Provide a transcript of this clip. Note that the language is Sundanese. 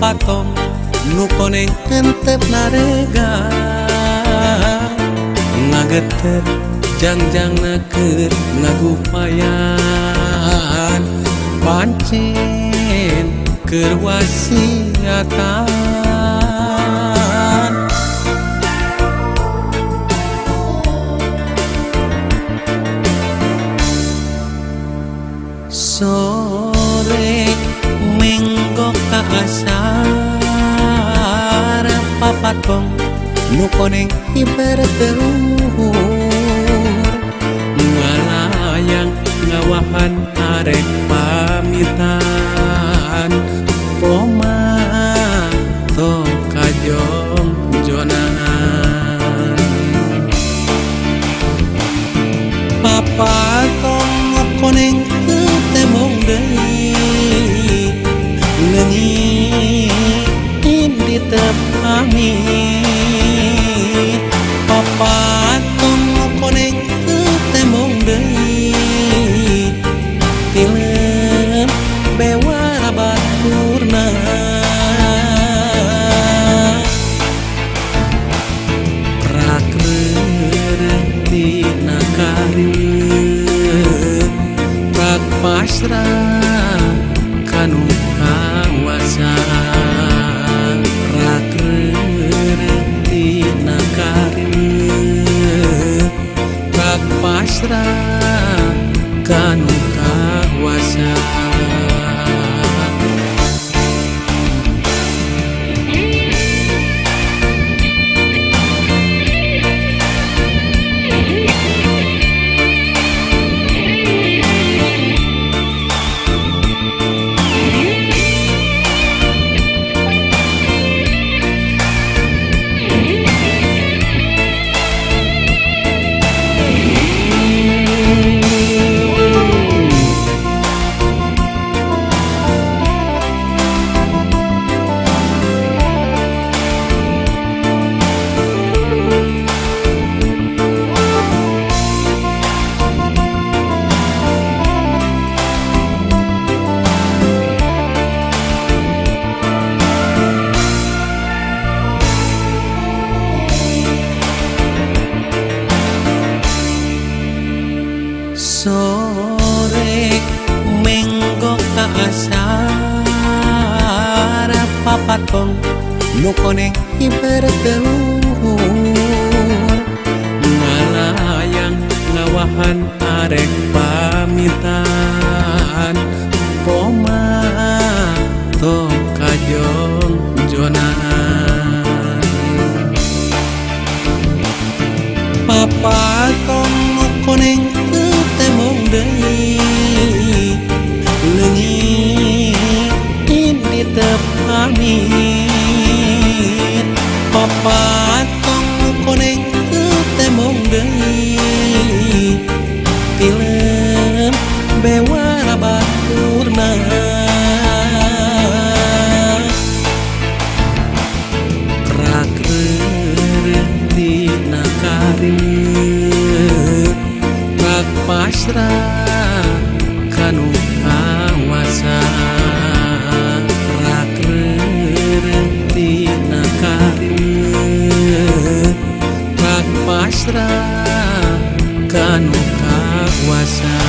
Papatong nu koneng hentep naregang ngageter jangjang keur ngagupayan pancen keur wasiatan. Sore menggok ka asar papatong nu koneng hiber teu luhur ngalayang ngawahan arek pamitan koma tong kajong-jonan. Papatong nu koneng teu tembong deui leungit di teu pamit. Papatong nu koneng teu tembong deui tilem bewara baturna. Prak reureuh tina kariweuh prak pasrah kanu kawasa. Prak reureuh tina kariweuh prak pasrah kanu kawasa. Sore menggok ka asar papatong nu koneng hiber teu luhur ngalayang ngawahan arek pamitan koma tong kajong-jonan. Papatong nu koneng teu tembong deui leungit di teu pamit. Papatong nu koneng teu tembong deui tilem bewara baturna. Prak reureuh tina kariweuh prak pasrah kanu kawasa. Prak reureuh tina kariweuh prak pasrah kanu kawasa.